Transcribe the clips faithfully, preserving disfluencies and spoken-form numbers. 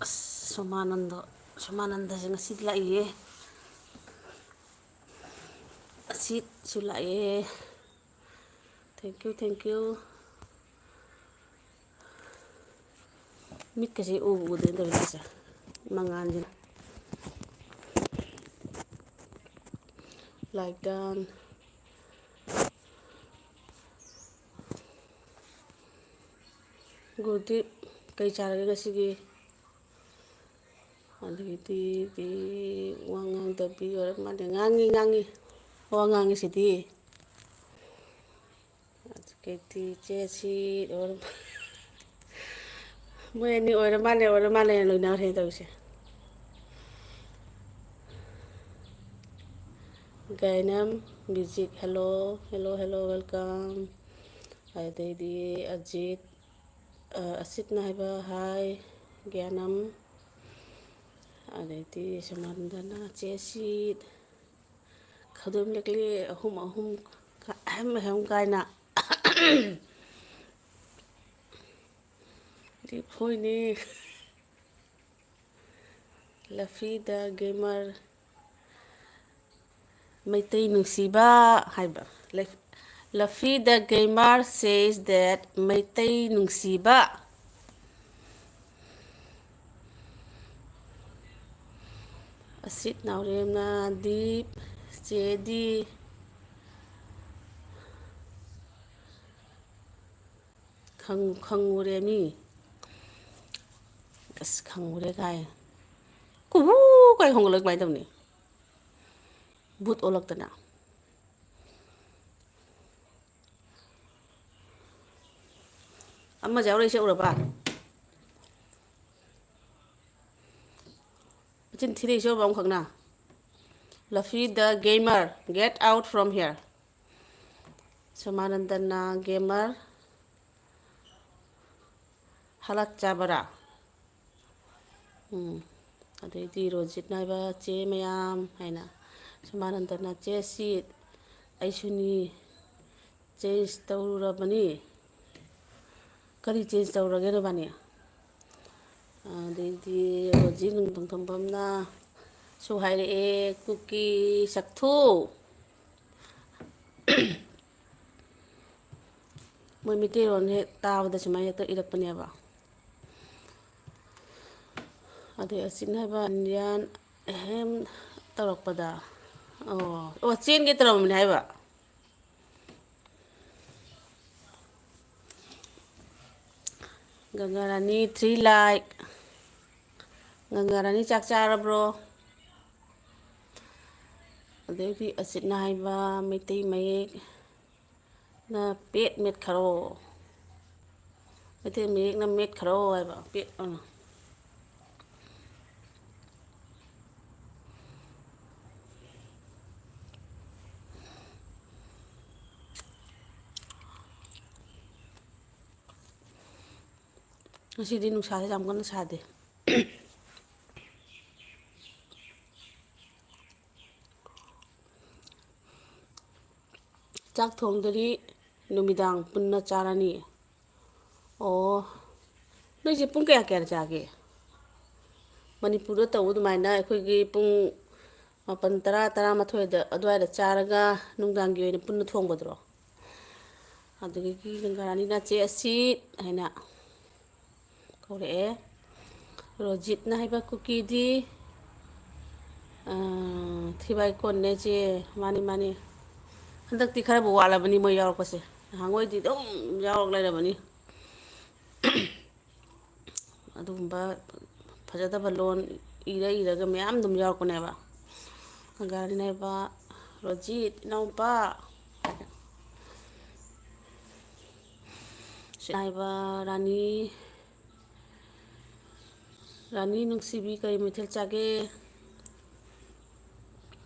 ꯑꯁ, ꯁꯣꯃꯥꯅꯟꯗ, ꯁꯣꯃꯥꯅꯟꯗꯁꯦ ꯉꯁꯤꯗꯤ ꯂꯥꯛꯏꯌꯦ꯫ ꯑꯁꯤꯠꯁꯨ ꯂꯥꯛꯑꯦ꯫ Thank you, thank you꯫ ꯃꯤꯠꯀꯁꯦ ꯎꯕꯨ ꯎꯗꯦ ꯇꯧꯔꯤꯁꯦ, ꯃꯉꯥꯜꯁꯤꯅ꯫ Like done꯫ ꯒꯨꯔꯗꯤꯞ, ꯀꯩ ꯆꯥꯔꯒꯦ ꯉꯁꯤꯒꯤ? ꯑꯗꯒꯤꯗꯤ ꯋꯥ ꯉꯥꯡꯗꯕꯤ ꯑꯣꯏꯔ ꯃꯥꯜꯂꯦ꯫ ꯉꯥꯡꯉꯤ, ꯉꯥꯡꯉꯤ꯫ ꯋꯥ ꯉꯥꯡꯉꯤ ꯁꯤꯗꯤ꯫ ꯑꯗꯒꯤꯗꯤ ꯆꯦ ꯁꯤ ꯑꯣꯏꯔ-, ꯃꯣꯏ ꯑꯅꯤ ꯑꯣꯏꯔ ꯃꯥꯜꯂꯦ, ꯑꯣꯏꯔ ꯃꯥꯜꯂꯦ ꯂꯣꯏꯅꯈ꯭ꯔꯦ ꯇꯧꯔꯤꯁꯦ꯫ ꯒꯥꯏꯅꯝ music, hello, hello, hello, welcome꯫ ꯑꯗꯩꯗꯤ ꯑꯖꯤꯠ, ꯑ, ꯑꯁꯤꯠꯅ ꯍꯥꯏꯕ, hi꯫ ꯒ꯭ꯌꯥꯅꯝ, ꯑꯗꯩꯗꯤ ꯁꯃꯥꯟꯗꯅ, ꯆꯦꯁꯤꯠ, ꯈꯗꯣꯝ ꯂꯦꯛꯂꯤ ꯑꯍꯨꯝ ꯑꯍꯨꯝ, ꯑꯍꯦꯝ ꯑꯍꯦꯝ ꯀꯥꯏꯅ꯫ ꯗꯤ ꯐꯣꯏꯅꯦ꯫ ꯂꯐꯤ ꯗ ꯒꯦꯃꯔ, ꯃꯩꯇꯩ ꯅꯨꯡꯁꯤꯕ ꯍꯥꯏꯕ꯫ ꯂꯐꯤ ꯗ ꯒꯦꯃꯔ says that ꯃꯩꯇꯩ ꯅꯨꯡꯁꯤꯕ꯫ ꯑꯁꯤꯠ ꯅꯥꯎꯔꯦꯝꯅ ꯗꯤꯞ, ꯆꯦꯗꯤ꯫ ꯈꯪ-, ꯈꯪꯉꯨꯔꯦ ꯃꯤ꯫ ꯑꯁ, ꯈꯪꯉꯨꯔꯦ ꯀꯥꯏ꯫ ꯀꯨꯍꯨ ꯀꯥꯏ ꯈꯣꯡꯒꯠꯂꯒ ꯀꯃꯥꯏꯅ ꯇꯧꯅꯤ? ꯕꯨꯠ ꯑꯣꯜꯂꯛꯇꯅ꯫ ꯑꯃꯁꯦ ꯌꯥꯎꯔꯛꯏꯁꯦ ꯎꯔꯕ? ꯃꯆꯤꯟ ꯊꯤꯔꯛꯏꯁꯦ ꯎꯔꯕ ꯑꯃꯈꯛꯅ? Luffy the gamer, get out from here꯫ ꯁꯣꯃꯥꯅꯟꯗꯅ ꯒꯦꯃꯔ ꯍꯂꯛ ꯆꯥꯕꯔꯥ? ꯎꯝ꯫ ꯑꯗꯩꯗꯤ ꯔꯣꯖꯤꯠ ꯅꯥꯏꯕ ꯆꯦ ꯃꯌꯥꯝ ꯍꯥꯏꯅ, ꯁꯣꯃꯥꯅꯟꯗꯅ ꯆꯦ ꯁꯤ ꯑꯩꯁꯨꯅꯤ ꯆꯦꯟꯖ ꯇꯧꯔꯨꯔꯕꯅꯤ꯫ ꯀꯔꯤ change ꯇꯧꯔꯒꯦ ꯅꯕꯥꯅꯤ? ꯑꯗꯩꯗꯤ ꯔꯣꯖꯤ ꯅꯨꯡꯊꯪ ꯊꯝꯐꯝꯅ ꯁꯨ ꯍꯥꯏꯔꯛꯑꯦ, "ꯀꯨꯀꯤ ꯆꯛꯊꯨ, ꯃꯣꯏ ꯃꯩꯇꯩꯂꯣꯟ ꯍꯦꯛ ꯇꯥꯕꯗ ꯁꯨꯃꯥꯏꯅ ꯍꯦꯛꯇ ꯏꯔꯛꯄꯅꯦꯕ"꯫ ꯑꯗꯩ ꯑꯁꯤꯠꯅ ꯍꯥꯏꯕ, "ꯏꯟꯗꯤꯌꯥꯟ ꯑꯍꯦꯝ ꯇꯧꯔꯛꯄꯗ"꯫ ꯑꯣ, ꯑꯣ, ꯆꯦꯟꯒꯦ ꯇꯧꯔꯝꯕꯅꯦ ꯍꯥꯏꯕ꯫ ꯒꯪꯒꯥꯔꯥꯅꯤ three like꯫ ꯒꯪꯒꯥꯔꯥꯅꯤ ꯆꯥꯛ ꯆꯥꯔꯕ꯭ꯔꯣ? ꯑꯗꯩꯗꯤ ꯑꯁꯤꯠꯅ ꯍꯥꯏꯕ, ꯃꯩꯇꯩ ꯃꯌꯦꯛꯅ ꯄꯦꯠ ꯃꯦꯠꯈꯔꯣ꯫ ꯃꯩꯇꯩ ꯃꯌꯦꯛꯅ ꯃꯦꯠꯈꯔꯣ ꯍꯥꯏꯕ, ꯄꯦꯠ ꯑꯅ꯫ ꯉꯁꯤꯗꯤ ꯅꯨꯡꯁꯥꯁꯦ ꯌꯥꯝ ꯀꯟꯅ ꯁꯥꯗꯦ꯫ ꯆꯥꯛ ꯊꯣꯡꯗꯔꯤ, ꯅꯨꯃꯤꯗꯥꯡ ꯄꯨꯟꯅ ꯆꯥꯔꯅꯤ꯫ ꯑꯣ, ꯅꯣꯏꯁꯦ ꯄꯨꯡ ꯀꯌꯥ ꯀꯌꯥꯗ ꯆꯥꯒꯦ? ꯃꯅꯤꯄꯨꯔꯗ ꯇꯧꯕ ꯑꯗꯨꯃꯥꯏꯅ ꯑꯩꯈꯣꯏꯒꯤ ꯄꯨꯡ ꯃꯥꯄꯟ, ꯇꯔꯥ, ꯇꯔꯥꯃꯥꯊꯣꯏꯗ ꯑꯗꯨꯋꯥꯏꯗ ꯆꯥꯔꯒ ꯅꯨꯡꯗꯥꯡꯒꯤ ꯑꯣꯏꯅ ꯄꯨꯟꯅ ꯊꯣꯡꯕꯗꯨꯔꯣ? ꯑꯗꯨꯗꯒꯤ ꯒꯪꯒꯥꯔꯥꯅꯤꯅ ꯆꯦ ꯑꯁꯤꯠ ꯍꯥꯏꯅ ꯀꯧꯔꯛꯑꯦ꯫ ꯔꯣꯖꯤꯠꯅ ꯍꯥꯏꯕ ꯀꯨꯀꯤꯗꯤ, ꯑꯥ, ꯊꯤꯕꯥꯏ ꯀꯣꯟꯅꯦ ꯆꯦ꯫ ꯃꯥꯅꯤ, ꯃꯥꯅꯤ꯫ ꯍꯟꯗꯛꯇꯤ ꯈꯔꯕꯨ ꯋꯥꯠꯂꯕꯅꯤ ꯃꯣꯏ ꯌꯥꯎꯔꯛꯄꯁꯦ꯫ ꯅꯍꯥꯟꯈꯣꯏꯗꯤ ꯑꯗꯨꯝ ꯌꯥꯎꯔꯛ ꯂꯩꯔꯕꯅꯤ꯫ ꯑꯗꯨꯒꯨꯝꯕ ꯐꯖꯗꯕ ꯂꯣꯟ ꯏꯔ ꯏꯔꯒ ꯃꯌꯥꯝ ꯑꯗꯨꯝ ꯌꯥꯎꯔꯛꯄꯅꯦꯕ꯫ ꯒꯪꯒꯥꯔꯥꯅꯤꯅ ꯍꯥꯏꯕ, "ꯔꯣꯖꯤꯠ, ꯏꯅꯥꯎꯄꯥ"꯫ ꯁꯤꯅꯥꯏꯕ ꯔꯥꯅꯤ, ꯔꯥꯅꯤ ꯅꯨꯡꯁꯤꯕꯤ, ꯀꯔꯤ ꯃꯊꯦꯜ ꯆꯥꯒꯦ?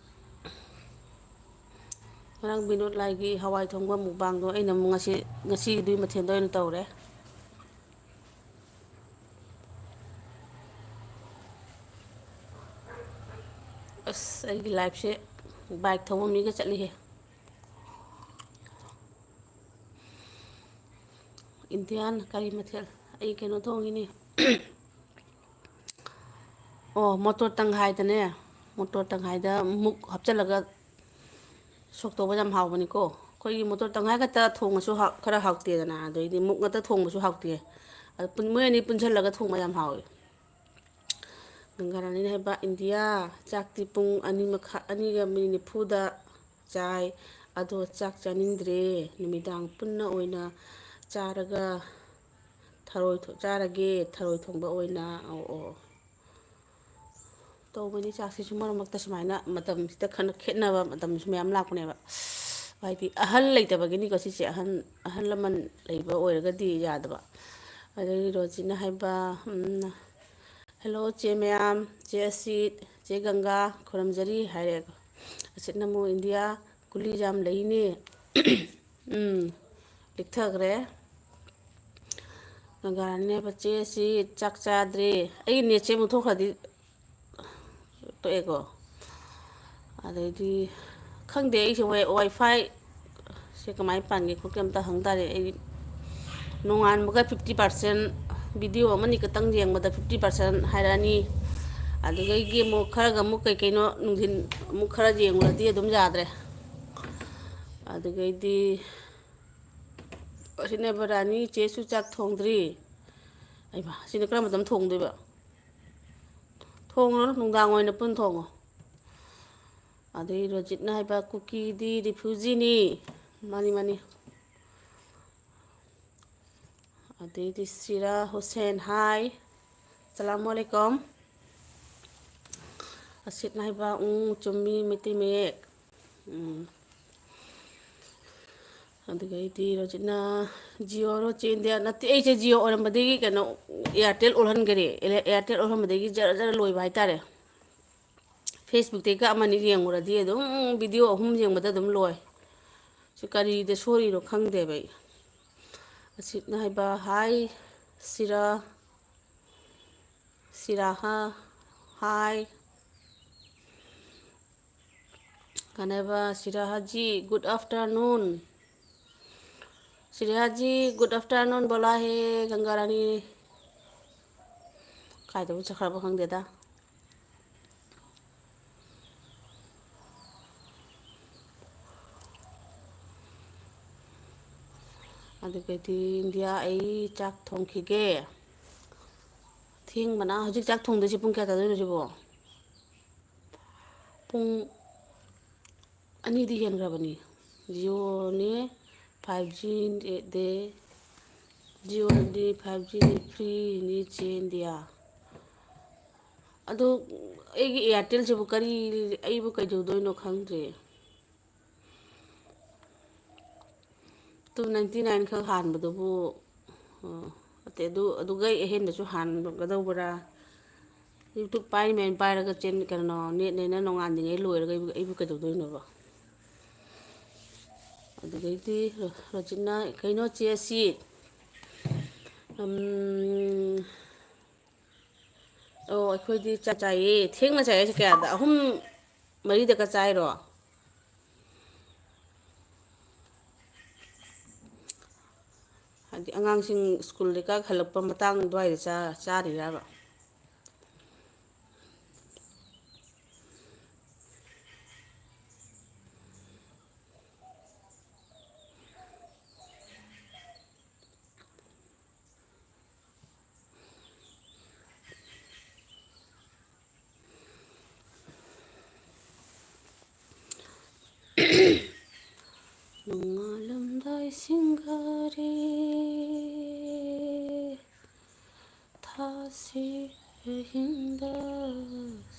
ꯉꯔꯥꯡ ꯕꯤꯅꯣꯗ ꯂꯥꯏꯒꯤ ꯍꯋꯥꯏ ꯊꯣꯡꯕ ꯃꯨꯛꯕꯥꯡꯗꯣ ꯑꯩꯅ ꯑꯃꯨꯛ ꯉꯁꯤ, ꯉꯁꯤꯒꯤꯗꯨꯒꯤ ꯃꯊꯦꯜꯗ ꯑꯣꯏꯅ ꯇꯧꯔꯦ꯫ ꯑꯁ, ꯑꯩꯒꯤ life ꯁꯦ bike ꯊꯧꯕ ꯃꯤꯒ ꯆꯠꯂꯤꯍꯦ꯫ ꯙ꯭ꯌꯥꯟ, ꯀꯔꯤ ꯃꯊꯦꯜ? ꯑꯩ ꯀꯩꯅꯣ ꯊꯣꯡꯉꯤꯅꯦ꯫ ꯑꯣ, ꯃꯣꯇꯣꯔ ꯇꯪꯈꯥꯏꯗꯅꯦ, ꯃꯣꯇꯣꯔ ꯇꯪꯈꯥꯏꯗ ꯃꯨꯛ ꯍꯥꯞꯆꯤꯜꯂꯒ ꯁꯣꯛ ꯇꯧꯕ ꯌꯥꯝ ꯍꯥꯎꯕꯅꯤꯀꯣ꯫ ꯑꯩꯈꯣꯏꯒꯤ ꯃꯣꯇꯣꯔ ꯇꯪꯈꯥꯏ ꯈꯛꯇ ꯊꯣꯡꯉꯁꯨ ꯍꯥꯎ-, ꯈꯔ ꯍꯥꯎꯇꯦꯗꯅ, ꯑꯗꯩꯗꯤ ꯃꯨꯛ ꯉꯥꯛꯇ ꯊꯣꯡꯕꯁꯨ ꯍꯥꯎꯇꯦ꯫ ꯑꯗꯨ ꯄꯨꯟ-, ꯃꯣꯏ ꯑꯅꯤ ꯄꯨꯟꯁꯤꯜꯂꯒ ꯊꯣꯡꯕ ꯌꯥꯝ ꯍꯥꯎꯋꯤ꯫ ꯒꯪꯒꯥꯔꯥꯅꯤꯅ ꯍꯥꯏꯕ, "ꯏꯟꯗꯤꯌꯥ, ꯆꯥꯛꯇꯤ ꯄꯨꯡ ꯑꯅꯤ ꯃꯈꯥꯏ, ꯑꯅꯤꯒ ꯃꯤꯅꯤꯠ ꯅꯤꯐꯨꯗ ꯆꯥꯏ, ꯑꯗꯣ ꯆꯥꯛ ꯆꯥꯅꯤꯡꯗ꯭ꯔꯦ, ꯅꯨꯃꯤꯗꯥꯡ ꯄꯨꯟꯅ ꯑꯣꯏꯅ ꯆꯥꯔꯒ ꯊꯔꯣꯏ ꯊꯣ-, ꯆꯥꯔꯒꯦ, ꯊꯔꯣꯏ ꯊꯣꯡꯕ ꯑꯣꯏꯅ", ꯑꯣ, ꯑꯣ꯫ ꯇꯧꯕꯅꯤ, ꯆꯥꯛꯁꯤꯁꯨ ꯃꯔꯛ ꯃꯔꯛꯇ ꯁꯨꯃꯥꯏꯅ ꯃꯇꯝꯁꯤꯗ ꯈꯟ-, ꯈꯦꯠꯅꯕ ꯃꯇꯝꯁꯨ ꯃꯌꯥꯝ ꯂꯥꯛꯄꯅꯦꯕ꯫ ꯍꯥꯏꯗꯤ ꯑꯍꯜ ꯂꯩꯇꯕꯒꯤꯅꯤꯀꯣ ꯁꯤꯁꯦ, ꯑꯍꯟ, ꯑꯍꯜ ꯂꯃꯟ ꯂꯩꯕ ꯑꯣꯏꯔꯒꯗꯤ ꯌꯥꯗꯕ꯫ ꯑꯗꯒꯤ ꯔꯣꯖꯤꯅ ꯍꯥꯏꯕ, ꯎꯝ, "ꯍꯦꯜꯂꯣ ꯆꯦ ꯃꯌꯥꯝ, ꯆꯦ ꯑꯁꯤꯠ, ꯆꯦ ꯒꯪꯒꯥ, ꯈꯨꯔꯨꯝꯖꯔꯤ" ꯍꯥꯏꯔꯦ꯫ ꯑꯁꯤꯠꯅ ꯑꯃꯨꯛ, "ꯏꯟꯗꯤꯌꯥ, ꯀꯨꯂꯤ ꯌꯥꯝ ꯂꯩꯅꯦ"꯫ ꯎꯝ, ꯂꯤꯛꯊꯈ꯭ꯔꯦ꯫ ꯒꯪꯒꯥꯔꯥꯅꯤ ꯍꯥꯏꯕ, "ꯆꯦ ꯑꯁꯤꯠ, ꯆꯥꯛ ꯆꯥꯗ꯭ꯔꯦ"꯫ ꯑꯩꯒꯤ ꯅꯦꯠꯁꯦ ꯃꯨꯠꯊꯣꯛꯈ꯭ꯔꯗꯤ ꯇꯣꯛꯑꯦꯀꯣ꯫ ꯑꯗꯩꯗꯤ ꯈꯪꯗꯦ ꯑꯩꯁꯦ ꯋꯥꯏ-, ꯋꯥꯏꯐꯥꯏ ꯁꯦ ꯀꯃꯥꯏꯅ ꯄꯥꯟꯒꯦ ꯈꯣꯠꯀꯦ ꯑꯝꯇ ꯍꯪ ꯇꯥꯔꯦ꯫ ꯑꯩ ꯅꯣꯡꯉꯥꯟꯕꯒ fifty percent, video ꯑꯃꯅꯤ ꯈꯛꯇꯪ ꯌꯦꯡꯕꯗ fifty percent ꯍꯥꯏꯔꯛꯑꯅꯤ꯫ ꯑꯗꯨꯗꯒꯤ ꯑꯃꯨꯛ ꯈꯔꯒ ꯑꯃꯨꯛ ꯀꯩ ꯀꯩꯅꯣ ꯅꯨꯡꯊꯤꯟ ꯑꯃꯨꯛ ꯈꯔ ꯌꯦꯡꯉꯨꯔꯗꯤ ꯑꯗꯨꯝ ꯌꯥꯗ꯭ꯔꯦ꯫ ꯑꯗꯨꯗꯒꯤꯗꯤ ꯑꯁꯤꯅꯦꯕ ꯔꯥꯅꯤ, "ꯆꯦꯁꯨ ꯆꯥꯛ ꯊꯣꯡꯗ꯭ꯔꯤ"꯫ ꯑꯩꯃ, ꯑꯁꯤꯅ ꯀꯔꯝꯕ ꯃꯇꯝ ꯊꯣꯡꯗꯣꯏꯕ? ꯊꯣꯡꯉꯨꯔꯅꯨ, ꯅꯨꯡꯗꯥꯡ ꯑꯣꯏꯅ ꯄꯨꯟ ꯊꯣꯡꯉꯣ꯫ ꯑꯗꯩ ꯔꯣꯖꯤꯠꯅ ꯍꯥꯏꯕ, "ꯀꯨꯀꯤꯗꯤ ꯔꯤꯐ꯭ꯌꯨꯖꯤꯅꯤ"꯫ ꯃꯥꯅꯤ, ꯃꯥꯅꯤ꯫ ꯑꯗꯩꯗꯤ ꯁꯤꯔꯥ ꯍꯨꯁꯦꯟ, ꯍꯥꯏ꯫ ꯁꯂꯥꯝ ꯑꯂꯩꯀꯨꯝ꯫ ꯑꯁꯤꯠꯅ ꯍꯥꯏꯕ, "ꯎꯝ, ꯆꯨꯝꯃꯤ, ꯃꯩꯇꯩ ꯃꯌꯦꯛ"꯫ ꯎꯝ꯫ ꯑꯗꯨꯒꯩꯗꯤ ꯔꯣꯖꯤꯠꯅ, "ꯖꯤꯑꯣꯔꯣ ꯆꯦ ꯏꯟꯗꯤꯌꯥ?" ꯅꯠꯇꯦ, ꯑꯩꯁꯦ ꯖꯤꯑꯣ ꯑꯣꯏꯔꯝꯕꯗꯒꯤ ꯀꯩꯅꯣ, ꯑꯦꯌꯥꯔꯇꯦꯜ ꯑꯣꯜꯍꯟꯈꯔꯦ꯫ ꯑꯦꯌꯥꯔꯇꯦꯜ ꯑꯣꯜꯍꯟꯕꯗꯒꯤ ꯖꯔ ꯖꯔ ꯂꯣꯏꯕ ꯍꯥꯏꯇꯥꯔꯦ꯫ ꯐꯦꯁꯕꯨꯛꯇꯒꯤ ꯑꯃꯅꯤ ꯌꯦꯡꯉꯨꯔꯗꯤ ꯑꯗꯨꯝ ꯚꯤꯗꯤꯑꯣ ꯑꯍꯨꯝ ꯌꯦꯡꯕꯗ ꯑꯗꯨꯝ ꯂꯣꯏ꯫ ꯁꯤ ꯀꯔꯤꯗ ꯁꯣꯏꯔꯤꯅꯣ ꯈꯪꯗꯦꯕ ꯑꯩ꯫ ꯑꯁꯤꯠꯅ ꯍꯥꯏꯕ, "ꯍꯥꯏ ꯁꯤꯔꯥ, ꯁꯤꯔꯥꯍꯥ, ꯍꯥꯏ"꯫ ꯀꯥꯟꯅꯕ ꯁꯤꯔꯥꯍꯥꯖꯤ, good afternoon꯫ ꯁ꯭ꯔꯤꯌꯥꯖꯤ, good afternoon ꯕꯣꯂꯥ ꯍꯦ꯫ ꯒꯪꯒꯥ ꯔꯥꯅꯤ ꯀꯥꯏꯗꯕꯨ ꯆꯠꯈ꯭ꯔꯕ ꯈꯪꯗꯦꯗ꯫ ꯑꯗꯨꯒꯗꯤ ꯏꯟꯗꯤꯌꯥ, ꯑꯩ ꯆꯥꯛ ꯊꯣꯡꯈꯤꯒꯦ꯫ ꯊꯦꯡꯕꯅ ꯍꯧꯖꯤꯛ ꯆꯥꯛ ꯊꯣꯡꯗꯣꯏꯁꯦ ꯄꯨꯡ ꯀꯌꯥ ꯇꯥꯗꯣꯏꯅꯣ ꯁꯤꯕꯣ? ꯄꯨꯡ ꯑꯅꯤꯗꯤ ꯍꯦꯟꯈ꯭ꯔꯕꯅꯤ꯫ ꯖꯤꯑꯣꯅꯦ, ꯐꯥꯏꯚ ꯖꯤ ꯗꯦ, ꯖꯤꯑꯣꯗꯤ ꯐꯥꯏꯚ ꯖꯤꯅꯤ, ꯐ꯭ꯔꯤꯅꯤ ꯆꯦ ꯏꯟꯗꯤꯌꯥ꯫ ꯑꯗꯨ ꯑꯩꯒꯤ ꯑꯦꯌꯥꯔꯇꯦꯜꯁꯤꯕꯨ ꯀꯔꯤ, ꯑꯩꯕꯨ ꯀꯩꯗꯧꯗꯣꯏꯅꯣ ꯈꯪꯗ꯭ꯔꯦ꯫ ꯇꯨ ꯅꯥꯏꯟꯇꯤ ꯅꯥꯏꯟ ꯈꯛ ꯍꯥꯟꯕꯗꯨꯕꯨ, ꯑ, ꯑꯇꯩ ꯑꯗꯨ, ꯑꯗꯨꯒ ꯑꯍꯦꯟꯕꯁꯨ ꯍꯥꯟꯒꯗꯧꯕ꯭ꯔꯥ? YouTube ꯄꯥꯏꯔꯤꯃꯦꯅ ꯄꯥꯏꯔꯒ ꯆꯦꯟ-, ꯀꯩꯅꯣ, ꯅꯦꯠꯅꯦꯅ ꯅꯣꯡꯉꯥꯟꯗ꯭ꯔꯤꯉꯩ ꯂꯣꯏꯔꯒ ꯑꯩꯕꯨ, ꯑꯩꯕꯨ ꯀꯩꯗꯧꯗꯣꯏꯅꯣꯕ? ꯑꯗꯨꯗꯩꯗꯤ ꯔꯣ-, ꯔꯣꯖꯤꯠꯅ, "ꯀꯩꯅꯣ ꯆꯦ ꯑꯁꯤ, ꯎꯝ, ꯑꯣ, ꯑꯩꯈꯣꯏꯗꯤ ꯆꯥꯛ ꯆꯥꯏꯌꯦ꯫ ꯊꯦꯡꯅ ꯆꯥꯏ ꯍꯥꯏꯁꯦ ꯀꯌꯥꯗ? ꯑꯍꯨꯝ ꯃꯔꯤꯗꯒ ꯆꯥꯏꯔꯣ?" ꯍꯥꯏꯗꯤ ꯑꯉꯥꯡꯁꯤꯡ ꯁ꯭ꯀꯨꯜꯗꯒꯤ ꯀꯥ ꯍꯜꯂꯛꯄ ꯃꯇꯥꯡ ꯑꯗꯨꯋꯥꯏꯗ ꯆꯥ-, ꯆꯥꯔꯤꯔꯕ? ꯅꯣꯡꯉꯥꯜꯂꯝꯗꯥꯏ ꯁꯤꯡꯒꯥꯔꯦ, ꯊꯥꯁꯤ ꯑꯍꯤꯡꯗ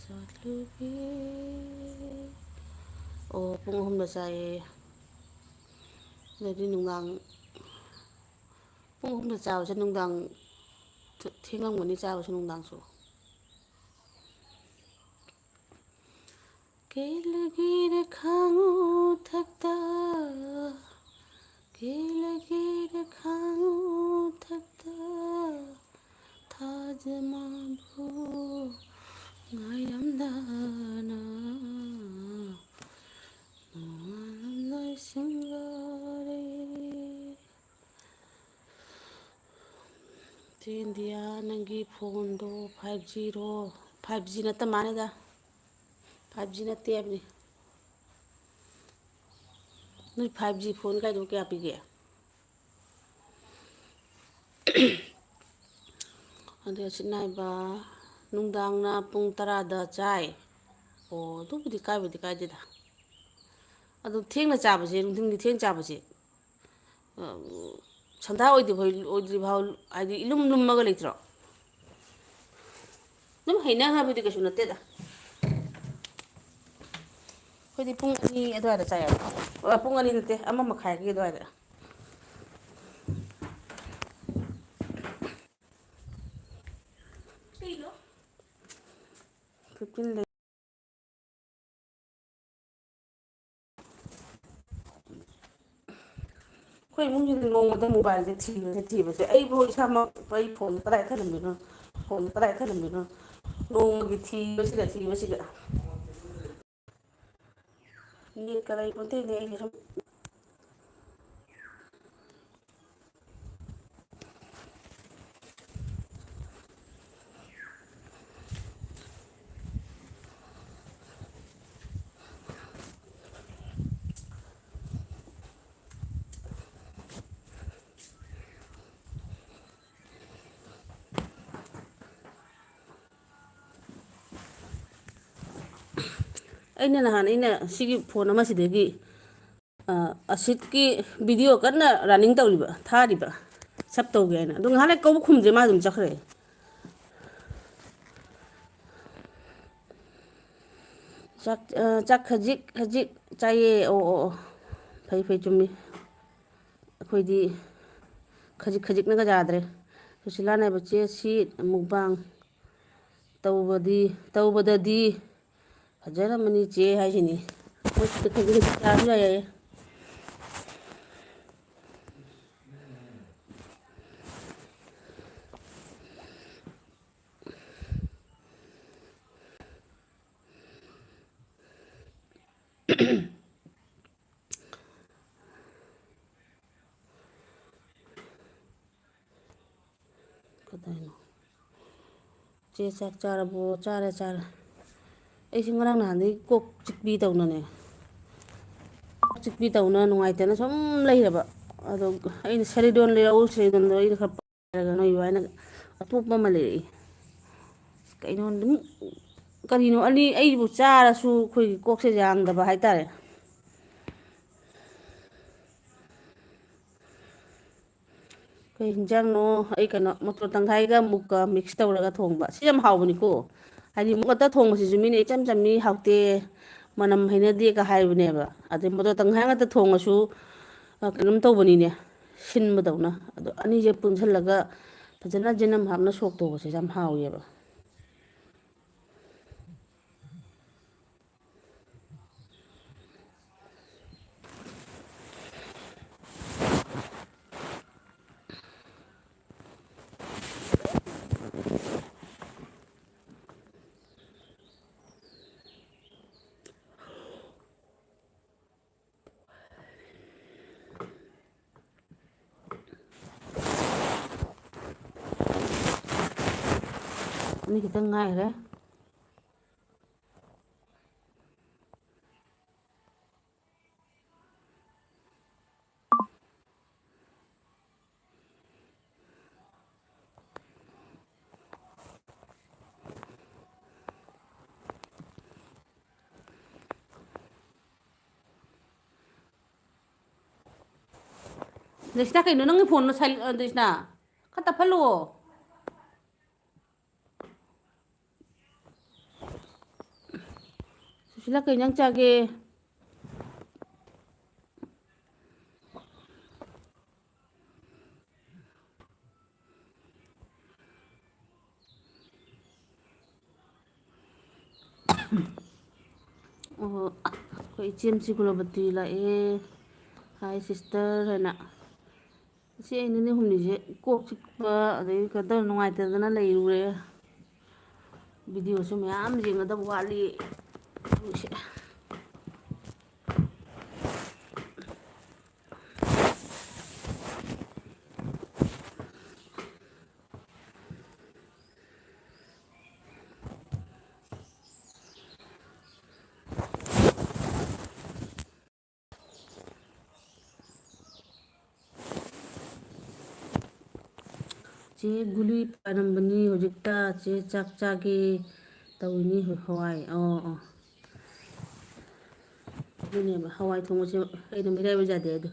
ꯁꯥꯠꯂꯨꯕꯤ꯫ ꯑꯣ, ꯄꯨꯡ ꯑꯍꯨꯝꯗ ꯆꯥꯏꯌꯦ꯫ ꯑꯗꯨꯗꯤ ꯅꯨꯡꯗꯥꯡ ꯄꯨꯡ ꯑꯍꯨꯝꯗ ꯆꯥꯕꯁꯦ ꯅꯨꯡꯗꯥꯡ ꯊꯦꯡꯉꯝꯒꯅꯤ ꯆꯥꯕꯁꯨ ꯅꯨꯡꯗꯥꯡꯁꯨ꯫ ꯀꯦꯂꯒꯦꯔ ꯈꯥꯡꯉꯨ ꯊꯛꯇ, ꯀꯦꯂꯒꯦꯔ ꯈꯥꯡꯉꯨ ꯊꯛꯇ, ꯊꯥꯖ ꯃꯥꯕꯨ ꯉꯥꯏꯔꯝꯗꯅ ꯅꯣꯡꯉꯥꯜꯂꯝꯗꯥꯏ ꯁꯤꯡꯒꯥꯔꯦ꯫ ꯆꯦ ꯏꯟꯗꯤꯌꯥ, ꯅꯪꯒꯤ ꯐꯣꯟꯗꯣ ꯐꯥꯏꯚ ꯖꯤꯔꯣ? ꯐꯥꯏꯚ ꯖꯤ ꯅꯠꯇ ꯃꯥꯜꯂꯦꯗ꯫ ꯐꯥꯏꯚ ꯖꯤ ꯅꯠꯇꯦ ꯍꯥꯏꯕꯅꯤ꯫ ꯅꯣꯏ ꯐꯥꯏꯚ ꯖꯤ ꯐꯣꯟ ꯀꯥꯏꯗꯣ ꯀꯌꯥ ꯄꯤꯒꯦ? ꯑꯗꯩ ꯑꯁꯤꯠ ꯅꯥꯏꯕ, ꯅꯨꯡꯗꯥꯡꯅ ꯄꯨꯡ ꯇꯔꯥꯗ ꯆꯥꯏ꯫ ꯑꯣ, ꯑꯗꯨꯕꯨꯗꯤ ꯀꯥꯏꯕꯨꯗꯤ ꯀꯥꯏꯗꯦꯗ꯫ ꯑꯗꯣ ꯊꯦꯡꯅ ꯆꯥꯕꯁꯦ, ꯅꯨꯡꯊꯤꯜꯒꯤ ꯊꯦꯡ ꯆꯥꯕꯁꯦ, ꯑ, ꯁꯟꯗꯥ ꯑꯣꯏꯗ꯭ꯔꯤꯐꯥꯎ, ꯑꯣꯏꯗ꯭ꯔꯤꯐꯥꯎ, ꯍꯥꯏꯗꯤ ꯏꯂꯨꯝ ꯂꯨꯝꯃꯒ ꯂꯩꯇ꯭ꯔꯣ? ꯑꯗꯨꯝ ꯍꯩꯅꯈ꯭ꯔꯕꯗꯤ ꯀꯩꯁꯨ ꯅꯠꯇꯦꯗ꯫ ꯑꯩꯈꯣꯏꯗꯤ ꯄꯨꯡ ꯑꯅꯤ ꯑꯗꯨꯋꯥꯏꯗ ꯆꯥꯏꯌꯦꯕ꯫ ꯑ, ꯄꯨꯡ ꯑꯅꯤ ꯅꯠꯇꯦ, ꯑꯃ ꯃꯈꯥꯏꯒꯤ ꯑꯗꯨꯋꯥꯏꯗ꯫ ꯐꯤꯐꯇꯤꯟ ꯂꯩ꯫ ꯑꯩꯈꯣꯏ ꯏꯃꯨꯡꯁꯤꯗꯤ ꯅꯣꯡꯃꯗ ꯃꯣꯕꯥꯏꯜꯁꯦ ꯊꯤꯕꯁꯦ, ꯊꯤꯕꯁꯦ꯫ ꯑꯩꯕꯨ ꯏꯁꯥꯃꯛ ꯑꯩ ꯐꯣꯟꯁꯦ ꯀꯗꯥꯏ ꯊꯅꯝꯃꯤꯅꯣ, ꯐꯣꯟꯁꯦ ꯀꯗꯥꯏ ꯊꯅꯝꯃꯤꯅꯣ, ꯅꯣꯡꯃꯒꯤ ꯊꯤꯕꯁꯤꯗ, ꯊꯤꯕꯁꯤꯗ꯫ ꯅꯦꯠꯀ ꯂꯩꯄꯣꯟꯇꯦꯅꯦ, ꯑꯩꯁꯦ ꯁꯨꯝ꯫ ꯑꯩꯅ ꯅꯍꯥꯟ, ꯑꯩꯅ ꯁꯤꯒꯤ ꯐꯣꯟ ꯑꯃꯁꯤꯗꯒꯤ, ꯑ, ꯑꯁꯤꯠꯀꯤ ꯚꯤꯗꯤꯑꯣ ꯀꯟꯅ ꯔꯟꯅꯤꯡ ꯇꯧꯔꯤꯕ, ꯊꯥꯔꯤꯕ, ꯁꯞ ꯇꯧꯒꯦ ꯍꯥꯏꯅ꯫ ꯑꯗꯣ ꯉꯥꯏꯍꯥꯛ ꯂꯩ ꯀꯧꯕ ꯈꯨꯝꯗ꯭ꯔꯦ, ꯃꯥ ꯑꯗꯨꯝ ꯆꯠꯈ꯭ꯔꯦ꯫ ꯆꯥꯛ, ꯑ, ꯆꯥꯛ ꯈꯖꯤꯛ ꯈꯖꯤꯛ ꯆꯥꯏꯌꯦ꯫ ꯑꯣ, ꯑꯣ, ꯑꯣ꯫ ꯐꯩ, ꯐꯩ, ꯆꯨꯝꯃꯤ꯫ ꯑꯩꯈꯣꯏꯗꯤ ꯈꯖꯤꯛ ꯈꯖꯤꯛꯅꯒ ꯌꯥꯗ꯭ꯔꯦ꯫ ꯁꯨꯁꯤꯂꯥ ꯅꯥꯏꯕ ꯆꯦ ꯁꯤ ꯃꯨꯛꯕꯥꯡ ꯇꯧꯕꯗꯤ, ꯇꯧꯕꯗꯗꯤ ꯐꯖꯔꯝꯃꯅꯤ ꯆꯦ ꯍꯥꯏꯁꯤꯅꯤ꯫ ꯃꯣꯏ ꯈꯖꯤꯛ ꯈꯖꯤꯛ ꯆꯥꯕ ꯌꯥꯏꯌꯦ꯫ ꯆꯦ ꯆꯥꯛ ꯆꯥꯔꯕꯣ? ꯆꯥꯔꯦ, ꯆꯥꯔꯦ꯫ ꯑꯩꯁꯦ ꯉꯔꯥꯡ ꯅꯍꯥꯟꯗꯒꯤ ꯀꯣꯛ ꯆꯤꯛꯄꯤ ꯇꯧꯅꯅꯦ, ꯀꯣꯛ ꯆꯤꯛꯄꯤ ꯇꯧꯅ ꯅꯨꯡꯉꯥꯏꯇꯅ ꯁꯨꯝ ꯂꯩꯔꯕ꯫ ꯑꯗꯣ ꯑꯩꯅ ꯁꯦꯔꯤꯗꯣꯟ ꯂꯩꯔꯛꯎ, ꯁꯦꯔꯤꯗꯣꯟꯗꯣ ꯑꯩꯅ ꯈꯔ ꯄꯥꯏꯔꯒ ꯅꯣꯏ ꯏꯕꯥꯏꯅ ꯑꯇꯣꯞꯄ ꯑꯃ ꯂꯩꯔꯛꯏ꯫ ꯀꯩꯅꯣ ꯑꯗꯨꯝ, ꯀꯔꯤꯅꯣ, ꯑꯅꯤ ꯑꯩꯕꯨ ꯆꯥꯔꯁꯨ ꯑꯩꯈꯣꯏꯒꯤ ꯀꯣꯛꯁꯦ ꯌꯥꯡꯗꯕ ꯍꯥꯏꯇꯥꯔꯦ꯫ ꯀꯩ ꯍꯤꯟꯖꯥꯡꯅꯣ? ꯑꯩ ꯀꯩꯅꯣ, ꯃꯣꯇꯣꯔ ꯇꯪꯈꯥꯏꯒ ꯃꯨꯛꯀ mix ꯇꯧꯔꯒ ꯊꯣꯡꯕ꯫ ꯁꯤ ꯌꯥꯝ ꯍꯥꯎꯕꯅꯤꯀꯣ꯫ ꯍꯥꯏꯗꯤ ꯃꯨꯛ ꯉꯥꯛꯇ ꯊꯣꯡꯕꯁꯤꯁꯨ ꯃꯤꯅ ꯏꯆꯝ ꯆꯝꯃꯤ, ꯍꯥꯎꯇꯦ, ꯃꯅꯝ ꯍꯩꯅꯗꯦꯒ ꯍꯥꯏꯕꯅꯦꯕ꯫ ꯑꯗꯩ ꯃꯣꯇꯣꯔ ꯇꯪꯈꯥꯏ ꯉꯥꯛꯇ ꯊꯣꯡꯉꯁꯨ, ꯑ, ꯀꯩꯅꯣꯝ ꯇꯧꯕꯅꯤꯅꯦ, ꯁꯤꯟꯕꯗꯧꯅ꯫ ꯑꯗꯣ ꯑꯅꯤꯁꯦ ꯄꯨꯟꯁꯤꯜꯂꯒ ꯐꯖꯅ ꯖꯤꯅꯝ ꯍꯥꯞꯅ ꯁꯣꯛ ꯇꯧꯕꯁꯦ ꯌꯥꯝ ꯍꯥꯎꯋꯦꯕ꯫ ꯑꯅꯤ ꯈꯤꯇꯪ ꯉꯥꯏꯈ꯭ꯔꯦ꯫ ꯖꯦꯁꯤꯇꯥ, ꯀꯩꯅꯣ ꯅꯪꯒꯤ ꯐꯣꯟꯗꯣ ꯁꯥꯏ-, ꯑ, ꯖꯦꯁꯤꯇꯥ, ꯈꯔ ꯇꯞꯍꯜꯂꯣ꯫ ꯁꯨꯁꯤꯂꯥ, ꯀꯩ ꯏꯟꯖꯥꯡ ꯆꯥꯒꯦ? ꯑꯣ, ꯑꯩꯈꯣꯏ ꯏꯆꯦ ꯃꯆꯤ ꯀꯨꯂꯕꯇꯤ ꯂꯥꯛꯑꯦ꯫ Hi sister ꯍꯥꯏꯅ꯫ ꯉꯁꯤ ꯑꯩ ꯅꯤꯅꯤ ꯍꯨꯝꯅꯤꯁꯦ ꯀꯣꯛ ꯆꯤꯛꯄ, ꯑꯗꯩ ꯀꯩꯅꯣ ꯇꯧꯔ ꯅꯨꯡꯉꯥꯏꯇꯗꯅ ꯂꯩꯔꯨꯔꯦ꯫ Video ꯁꯨ ꯃꯌꯥꯝ ꯌꯦꯡꯒꯗꯕ ꯋꯥꯠꯂꯤ꯫ ꯇꯧꯔꯤꯁꯦ꯫ ꯆꯦ ꯒꯨꯂꯤ ꯄꯥꯔꯝꯕꯅꯤ, ꯍꯧꯖꯤꯛꯇ ꯆꯦ ꯆꯥꯛ ꯆꯥꯒꯦ ꯇꯧꯔꯤꯅꯤ꯫ ꯍꯋꯥꯏ, ꯑꯣ, ꯑꯣ꯫ ꯑꯗꯨꯅꯦꯕ, ꯍꯋꯥꯏ ꯊꯣꯡꯕꯁꯦ ꯑꯩꯅ ꯃꯤꯔꯥꯏꯕ ꯌꯥꯗꯦ ꯑꯗꯣ꯫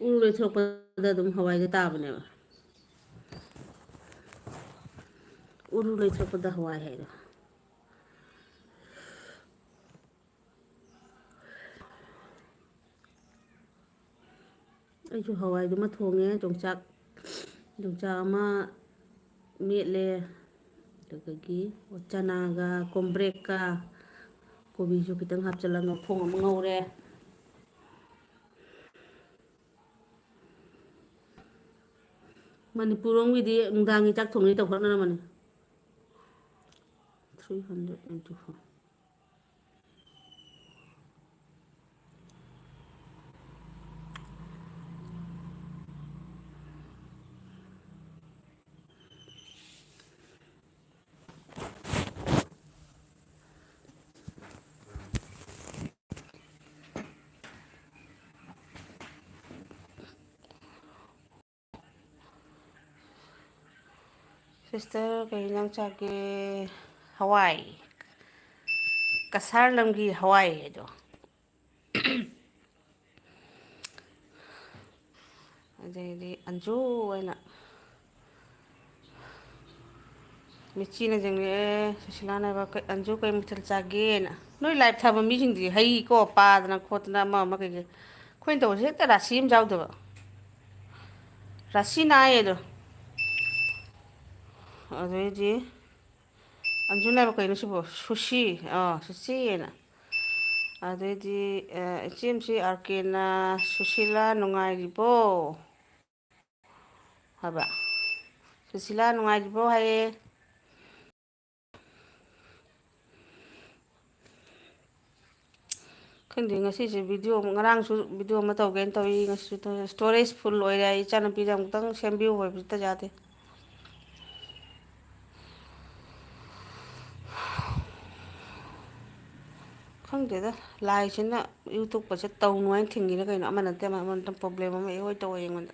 ꯎꯔꯨ ꯂꯩꯊꯣꯛꯄꯗ ꯑꯗꯨꯝ ꯍꯋꯥꯏꯗꯣ ꯇꯥꯕꯅꯦꯕ꯫ ꯎꯔꯨ ꯂꯩꯊꯣꯛꯄꯗ ꯍꯋꯥꯏ ꯍꯥꯏꯗꯣ꯫ ꯑꯩꯁꯨ ꯍꯋꯥꯏꯗꯨꯃ ꯊꯣꯡꯉꯦ, ꯌꯣꯡꯆꯥꯛ, ꯌꯣꯡꯆꯥꯛ ꯑꯃ ꯃꯦꯠꯂꯦ, ꯑꯗꯨꯗꯒꯤ ꯆꯅꯥꯒ ꯀꯣꯝꯕ꯭ꯔꯦꯛꯀ ꯀꯣꯕꯤꯁꯨ ꯈꯤꯇꯪ ꯍꯥꯞꯆꯤꯜꯂꯒ ꯃꯈꯣꯡ ꯑꯃ ꯉꯧꯔꯦ꯫ ꯃꯅꯤꯄꯨꯔ ꯔꯣꯝꯒꯤꯗꯤ ꯅꯨꯡꯗꯥꯡꯒꯤ ꯆꯥꯛ ꯊꯣꯡꯅꯩ ꯇꯧꯈꯠꯅꯔꯝꯃꯅꯤ꯫ Three hundred ninety four꯫ Sister, ꯀꯩ ꯏꯟꯖꯥꯡ ꯆꯥꯒꯦ? ꯍꯋꯥꯏ꯫ ꯀꯁꯥꯔ ꯂꯝꯒꯤ ꯍꯋꯥꯏ ꯍꯥꯏꯗꯣ꯫ ꯑꯗꯩꯗꯤ ꯑꯟꯖꯨ ꯑꯣꯏꯅ ꯃꯤꯠꯆꯤꯅ ꯌꯦꯡꯉꯛꯑꯦ, ꯁꯨꯁꯤꯂꯥꯅ ꯍꯥꯏꯕ, "ꯀꯩ, ꯑꯟꯖꯨ ꯀꯩ ꯃꯊꯦꯜ ꯆꯥꯒꯦꯅ?" ꯅꯣꯏ live ꯊꯥꯕ ꯃꯤꯁꯤꯡꯗꯤ ꯍꯩꯀꯣ, ꯄꯥꯗꯅ ꯈꯣꯠꯇꯅ ꯑꯃ ꯑꯃ ꯀꯩꯀꯩ꯫ ꯑꯩꯈꯣꯏꯅ ꯇꯧꯕꯁꯦ ꯍꯦꯛꯇ ꯔꯥꯁꯤ ꯑꯃ ꯌꯥꯎꯗꯕ꯫ ꯔꯥꯁꯤ ꯅꯥꯏꯌꯦ ꯑꯗꯣ꯫ ꯑꯗꯩꯗꯤ ꯑꯟꯖꯨꯅ ꯍꯥꯏꯕ, "ꯀꯩꯅꯣ ꯁꯤꯕꯣ? ꯁꯨꯁꯤ?" ꯑꯥ, ꯁꯨꯁꯤꯑꯅ꯫ ꯑꯗꯩꯗꯤ, ꯑ, ꯏꯆꯦꯝꯁꯤ ꯑꯥꯔ ꯀꯦꯅ, "ꯁꯨꯁꯤꯂꯥ ꯅꯨꯡꯉꯥꯏꯔꯤꯕꯣ?" ꯍꯥꯏꯕ꯫ "ꯁꯨꯁꯤꯂꯥ ꯅꯨꯡꯉꯥꯏꯔꯤꯕꯣ?" ꯍꯥꯏꯌꯦ꯫ ꯈꯪꯗꯦ, ꯉꯁꯤꯁꯦ video ꯑꯃ, ꯉꯔꯥꯡꯁꯨ video ꯑꯃ ꯇꯧꯒꯦꯅ ꯇꯧꯏ, ꯉꯁꯤꯁꯨ ꯇꯧ-, storage full ꯑꯣꯏꯔꯦ꯫ ꯑꯩ ꯏꯆꯥꯅꯨꯄꯤꯗ ꯑꯃꯨꯛꯇꯪ ꯁꯦꯝꯕꯤꯌꯨ ꯍꯥꯏꯕꯁꯤꯗ ꯌꯥꯗꯦ꯫ ꯈꯪꯗꯦꯗ, ꯂꯥꯏꯁꯤꯅ YouTube-ꯀꯁꯦ ꯇꯧꯅꯨ ꯍꯥꯏꯅ ꯊꯤꯡꯉꯤꯔ ꯀꯩꯅꯣ, ꯑꯃ ꯅꯠꯇꯦ ꯑꯃ, ꯑꯃ ꯅꯠꯇꯦ, problem ꯑꯃ ꯏꯑꯣꯏ ꯇꯧꯋꯦ ꯑꯩꯉꯣꯟꯗ꯫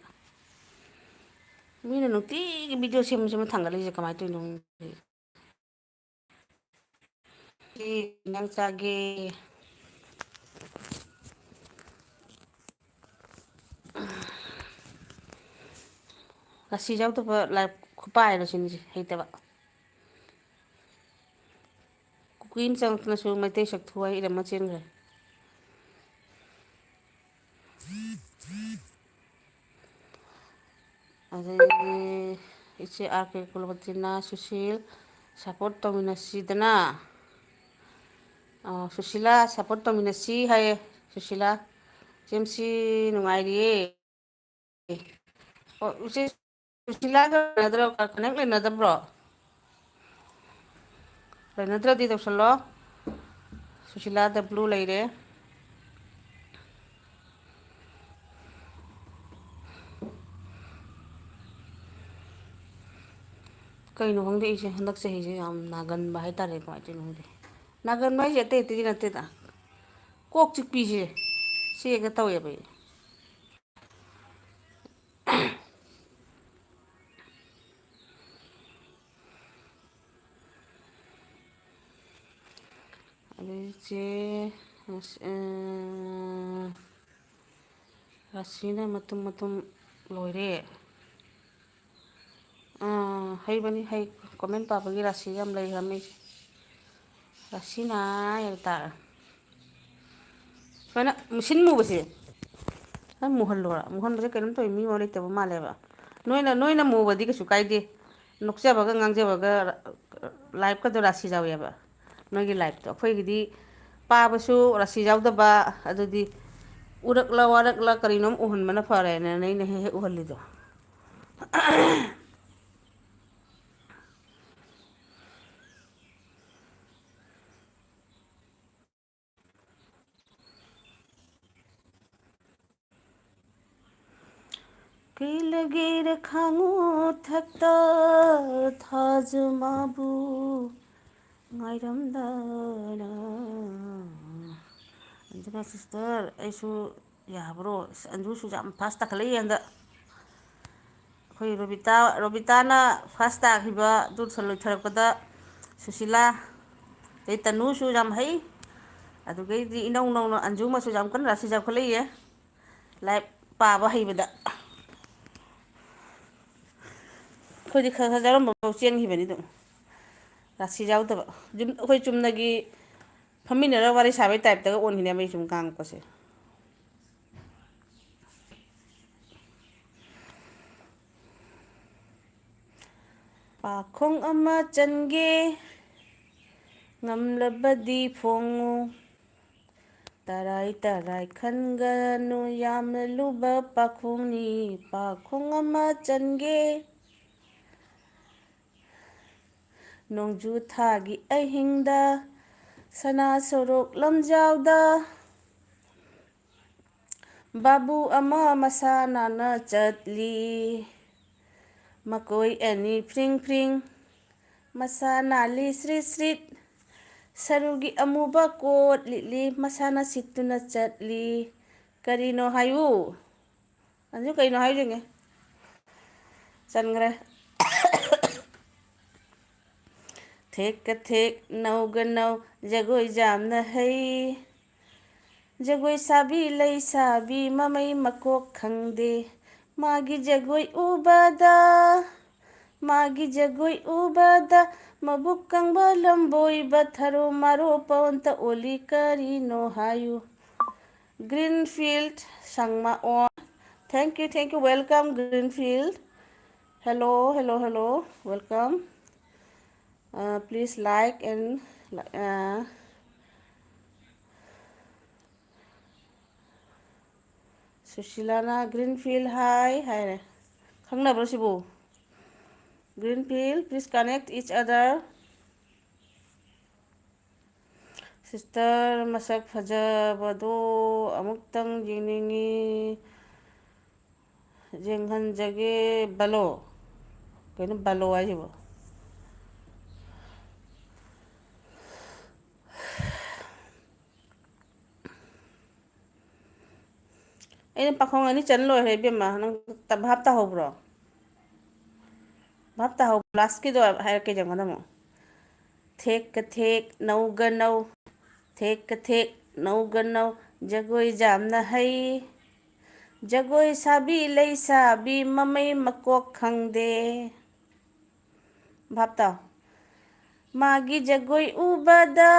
ꯃꯤꯅ ꯅꯨꯡꯇꯤꯒꯤ video ꯁꯦꯝ ꯁꯦꯝꯃ ꯊꯥꯡꯒꯠꯂꯛꯏꯁꯦ ꯀꯃꯥꯏꯅ ꯇꯧꯔꯤꯅꯣ ꯈꯪꯗꯦ꯫ ꯀꯩ ꯏꯟꯖꯥꯡ ꯆꯥꯒꯦ? ꯔꯥꯁꯤ ꯌꯥꯎꯗꯕ ꯂꯥꯏ ꯈꯨꯄꯥꯏꯔꯣ ꯁꯤꯅꯤꯁꯦ, ꯍꯩꯇꯕ꯫ ꯀꯨꯀꯤ ꯑꯃ ꯆꯪꯉꯛꯇꯅꯁꯨ ꯃꯩꯇꯩ ꯁꯛꯊꯨ ꯋꯥꯍꯩ ꯏꯔꯝꯃ ꯆꯦꯟꯈ꯭ꯔꯦ꯫ ꯑꯗꯒꯤ ꯏꯆꯦ ꯑꯥꯔ ꯀꯦ ꯀꯨꯂꯄꯇꯤꯅ, "ꯁꯨꯁꯤꯜ, support ꯇꯧꯃꯤꯟꯅꯁꯤꯗꯅ꯫" ꯑꯣ, ꯁꯨꯁꯤꯂꯥ, support ꯇꯧꯃꯤꯟꯅꯁꯤ ꯍꯥꯏꯌꯦ꯫ ꯁꯨꯁꯤꯂꯥ, "ꯖꯦꯝꯁꯤ ꯅꯨꯡꯉꯥꯏꯔꯤꯌꯦ꯫" ꯑꯣ, ꯏꯆꯦ ꯁꯨꯁꯤꯂꯥꯒ ꯂꯩꯅꯗ꯭ꯔꯣ? Connect ꯂꯩꯅꯗꯕ꯭ꯔꯣ? ꯂꯩꯅꯗ꯭ꯔꯗꯤ ꯇꯧꯁꯜꯂꯣ꯫ ꯁꯨꯁꯤꯂꯥ ꯗꯕ꯭ꯂꯨ ꯂꯩꯔꯦ꯫ ꯀꯩꯅꯣ ꯈꯪꯗꯦ, ꯑꯩꯁꯦ ꯍꯟꯗꯛ ꯆꯍꯤꯁꯦ ꯌꯥꯝ ꯅꯥꯒꯟꯕ ꯍꯥꯏꯇꯥꯔꯦ꯫ ꯀꯃꯥꯏꯅ ꯇꯧꯔꯤꯅꯣ ꯈꯪꯗꯦ꯫ ꯅꯥꯒꯟꯕ ꯍꯥꯏꯁꯦ ꯑꯇꯩ ꯑꯇꯩꯗꯤ ꯅꯠꯇꯦꯗ, ꯀꯣꯛ ꯆꯤꯛꯄꯤꯁꯦ, ꯁꯤ ꯍꯦꯛꯇ ꯇꯧꯋꯦꯕ ꯑꯩ꯫ ꯑꯗꯩ ꯆꯦ, ꯑꯁ, ꯑ, ꯔꯥꯁꯤꯅ ꯃꯇꯨꯝ ꯃꯇꯨꯝ ꯂꯣꯏꯔꯦ꯫ ꯑꯥ, ꯍꯩꯕꯅꯤ, ꯍꯩ꯫ Comment ꯄꯥꯕꯒꯤ ꯔꯥꯁꯤ ꯌꯥꯝ ꯂꯩꯈ꯭ꯔꯕꯅꯤ ꯑꯩꯁꯦ꯫ ꯔꯥꯁꯤꯅ ꯍꯥꯏꯕ ꯇꯥꯔꯦ꯫ ꯁꯨꯃꯥꯏꯅ ꯃꯨꯁꯤꯟ ꯃꯨꯕꯁꯦ, ꯈꯔ ꯃꯨꯍꯜꯂꯣꯔ? ꯃꯨꯍꯟꯕꯁꯦ ꯀꯩꯅꯣꯝ ꯇꯧꯋꯤ, ꯃꯤ ꯑꯃ ꯂꯩꯇꯕ ꯃꯥꯜꯂꯦꯕ꯫ ꯅꯣꯏꯅ, ꯅꯣꯏꯅ ꯃꯨꯕꯗꯤ ꯀꯩꯁꯨ ꯀꯥꯏꯗꯦ꯫ ꯅꯣꯛꯆꯕꯒ ꯉꯥꯡꯖꯕꯒ liveꯀꯗꯣ ꯔꯥꯁꯤ ꯌꯥꯎꯋꯦꯕ꯫ ꯅꯣꯏꯒꯤ liveꯇꯣ꯫ ꯑꯩꯈꯣꯏꯒꯤꯗꯤ ꯄꯥꯕꯁꯨ ꯔꯥꯁꯤ ꯌꯥꯎꯗꯕ, ꯑꯗꯨꯗꯤ ꯎꯔꯛꯂ ꯋꯥꯔꯛꯂ ꯀꯔꯤꯅꯣꯝ ꯎꯍꯟꯕꯅ ꯐꯔꯦꯅ ꯑꯩꯅ ꯍꯦꯛ ꯍꯦꯛ ꯎꯍꯜꯂꯤꯗꯣ꯫ ꯀꯩ ꯂꯩꯒꯦꯔ ꯈꯥꯡꯉꯨ ꯊꯛꯇ ꯊꯥꯖ ꯃꯥꯕꯨ ꯉꯥꯏꯔꯝꯗꯅ꯫ ꯑꯟꯖꯅꯥ sister, ꯑꯩꯁꯨ ꯌꯥꯕ꯭ꯔꯣ? ꯑꯁ, ꯑꯟꯖꯨꯁꯨ ꯌꯥꯝ fast ꯇꯥꯈꯠꯂꯛꯏ ꯍꯟꯗꯛ꯫ ꯑꯩꯈꯣꯏ ꯔꯣꯕꯤꯇꯥ, ꯔꯣꯕꯤꯇꯥꯅ ꯐꯥꯔꯁ ꯇꯥꯈꯤꯕ ꯑꯗꯨ ꯂꯣꯏꯊꯔꯛꯄꯗ ꯁꯨꯁꯤꯂꯥ, ꯑꯗꯩ ꯇꯅꯨꯁꯨ ꯌꯥꯝ ꯍꯩ꯫ ꯑꯗꯨꯗꯒꯤꯗꯤ ꯏꯅꯧ ꯅꯧꯅ ꯑꯟꯖꯨꯃꯁꯨ ꯌꯥꯝ ꯀꯟꯅ ꯔꯥꯁꯤ ꯌꯥꯎꯈꯠꯂꯛꯏꯌꯦ, ꯂꯥꯏꯔꯤꯛ ꯄꯥꯕ ꯍꯩꯕꯗ꯫ ꯑꯩꯈꯣꯏꯗꯤ ꯈꯔ ꯈꯔ ꯌꯥꯎꯔꯝꯕ ꯐꯥꯎ ꯆꯦꯟꯈꯤꯕꯅꯤ ꯑꯗꯨꯝ, ꯔꯥꯁꯤ ꯌꯥꯎꯗꯕ꯫ ꯑꯗꯨꯝ ꯑꯩꯈꯣꯏ ꯆꯨꯝꯅꯒꯤ ꯐꯝꯃꯤꯟꯅꯔꯒ ꯋꯥꯔꯤ ꯁꯥꯕꯩ ꯇꯥꯏꯞꯇꯒ ꯑꯣꯟꯈꯤꯅꯦꯕ ꯑꯩ ꯁꯨꯝ ꯉꯥꯡꯉꯛꯄꯁꯦ꯫ ꯄꯥꯈꯣꯡ ꯑꯃ ꯆꯟꯒꯦ, ꯉꯝꯂꯕꯗꯤ ꯐꯣꯡꯉꯨ꯫ ꯇꯔꯥꯏ ꯇꯔꯥꯏ ꯈꯟꯒꯅꯨ, ꯌꯥꯝꯅ ꯂꯨꯕ ꯄꯥꯈꯣꯡꯅꯤ꯫ ꯄꯥꯈꯣꯡ ꯑꯃ ꯆꯟꯒꯦ, ꯅꯣꯡꯖꯨ ꯊꯥꯒꯤ ꯑꯍꯤꯡꯗ, ꯁꯅꯥ ꯁꯣꯔꯣꯛ ꯂꯝꯖꯥꯎꯗ, ꯕꯥꯕꯨ ꯑꯃ ꯃꯁꯥ ꯅꯥꯟꯅ ꯆꯠꯂꯤ꯫ ꯃꯀꯣꯏ ꯑꯅꯤ ꯐ꯭ꯔꯤꯡ ꯐ꯭ꯔꯤꯡ, ꯃꯁꯥ ꯅꯥꯜꯂꯤ ꯁ꯭ꯔꯤꯠ ꯁ꯭ꯔꯤꯠ꯫ ꯁꯔꯨꯒꯤ ꯑꯃꯨꯕ ꯀꯣꯠ ꯂꯤꯠꯂꯤ, ꯃꯁꯥꯅ ꯁꯤꯠꯇꯨꯅ ꯆꯠꯂꯤ꯫ ꯀꯔꯤꯅꯣ ꯍꯥꯏꯌꯨ꯫ ꯑꯗꯨ ꯀꯩꯅꯣ ꯍꯥꯏꯗꯣꯏꯅꯦ? ꯆꯟꯈ꯭ꯔꯦ꯫ ꯊꯦꯛꯀ ꯊꯦꯛ ꯅꯧꯒ ꯅꯧ, ꯖꯒꯣꯏ ꯌꯥꯝꯅ ꯍꯩ꯫ ꯖꯒꯣꯏ ꯁꯥꯕꯤ ꯂꯩꯁꯥꯕꯤ ꯃꯃꯩ ꯃꯀꯣꯛ ꯈꯪꯗꯦ꯫ ꯃꯥꯒꯤ ꯖꯒꯣꯏ ꯎꯕꯗ, ꯃꯥꯒꯤ ꯖꯒꯣꯏ ꯎꯕꯗ, ꯃꯕꯨꯛ ꯀꯪꯕ ꯂꯝꯕꯣꯏꯕ ꯊꯔꯣ ꯃꯔꯣ ꯄꯣꯟꯇ ꯑꯣꯜꯂꯤ꯫ ꯀꯔꯤꯅꯣ ꯍꯥꯏꯌꯨ? Greenfield Sangma on. Thank you, thank you. Welcome, Greenfield. Hello, hello, hello. Welcome. Uh, please like and, uh, ꯁꯨꯁꯤꯂꯥꯅ Greenfield hi ꯍꯥꯏꯔꯦ꯫ ꯈꯪꯅꯕ꯭ꯔꯣ ꯁꯤꯕꯨ? Greenfield, please connect each other. Sister ꯃꯁꯛ ꯐꯖꯕꯗꯣ ꯑꯃꯨꯛꯇꯪ ꯌꯦꯡꯅꯤꯡꯉꯤ, ꯌꯦꯡꯍꯟꯖꯒꯦ ꯕꯂꯣ꯫ ꯀꯩꯅꯣ ꯕꯂꯣ ꯍꯥꯏꯁꯤꯕꯣ? ꯑꯩꯅ ꯄꯥꯈꯣꯡ ꯑꯅꯤ ꯆꯟ ꯂꯣꯏꯈ꯭ꯔꯦ ꯏꯕꯦꯝꯃ, ꯅꯪ ꯚꯥꯞ ꯇꯥꯍꯧꯕ꯭ꯔꯣ? ꯚꯥꯞ ꯇꯥꯍꯧ, ꯂꯥꯁꯀꯤꯗꯣ ꯍꯥꯏꯔꯛꯀꯦ, ꯌꯦꯡꯉꯣ ꯑꯃꯨꯛ꯫ ꯊꯦꯛꯀ ꯊꯦꯛ ꯅꯧꯒ ꯅꯧ, ꯊꯦꯛꯀ ꯊꯦꯛ ꯅꯧꯒ ꯅꯧ, ꯖꯒꯣꯏ ꯌꯥꯝꯅ ꯍꯩ꯫ ꯖꯒꯣꯏ ꯁꯥꯕꯤ ꯂꯩꯁꯥꯕꯤ ꯃꯃꯩ ꯃꯀꯣꯛ ꯈꯪꯗꯦ꯫ ꯚꯥꯞ ꯇꯥꯎ꯫ ꯃꯥꯒꯤ ꯖꯒꯣꯏ ꯎꯕꯗ,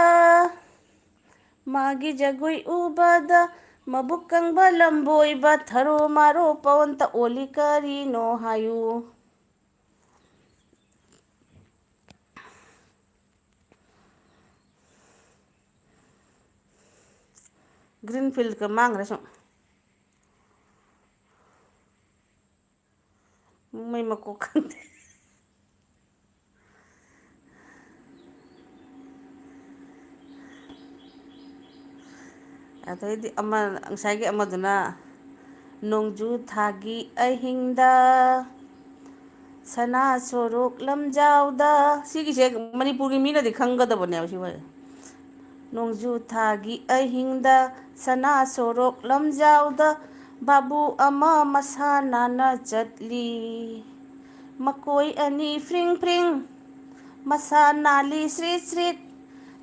ꯃꯥꯒꯤ ꯖꯒꯣꯏ ꯎꯕꯗ, ꯃꯕꯨꯛ ꯀꯪꯕ ꯂꯝꯕꯣꯏꯕ ꯊꯔꯣ ꯃꯥꯔꯣ ꯄꯋꯟꯇ ꯑꯣꯜꯂꯤ ꯀꯔꯤꯅꯣ ꯍꯥꯏꯌꯨ꯫ ꯒ꯭ꯔꯤꯟ ꯐꯤꯜꯗꯀ ꯃꯥꯡꯈ꯭ꯔꯦ ꯁꯨꯝ꯫ ꯃꯩ ꯃꯀꯣꯛ ꯈꯪꯗꯦ꯫ ꯑꯗꯩꯗꯤ ꯑꯃ, ꯉꯁꯥꯏꯒꯤ ꯑꯃꯗꯨꯅ, "ꯅꯣꯡꯖꯨ ꯊꯥꯒꯤ ꯑꯍꯤꯡꯗ ꯁꯅꯥ ꯁꯣꯔꯣꯛ ꯂꯝꯖꯥꯎꯗ", ꯁꯤꯒꯤꯁꯦ ꯃꯅꯤꯄꯨꯔꯒꯤ ꯃꯤꯅꯗꯤ ꯈꯪꯒꯗꯕꯅꯦꯕ ꯁꯤ ꯋꯥꯔꯤ꯫ "ꯅꯣꯡꯖꯨ ꯊꯥꯒꯤ ꯑꯍꯤꯡꯗ ꯁꯅꯥ ꯁꯣꯔꯣꯛ ꯂꯝꯖꯥꯎꯗ ꯚꯥꯕꯨ ꯑꯃ ꯃꯁꯥ ꯅꯥꯟꯅ ꯆꯠꯂꯤ꯫ ꯃꯀꯣꯏ ꯑꯅꯤ ꯐ꯭ꯔꯤꯡ ꯐ꯭ꯔꯤꯡ, ꯃꯁꯥ ꯅꯥꯜꯂꯤ ꯁ꯭ꯔꯤꯠ ꯁ꯭ꯔꯤꯠ,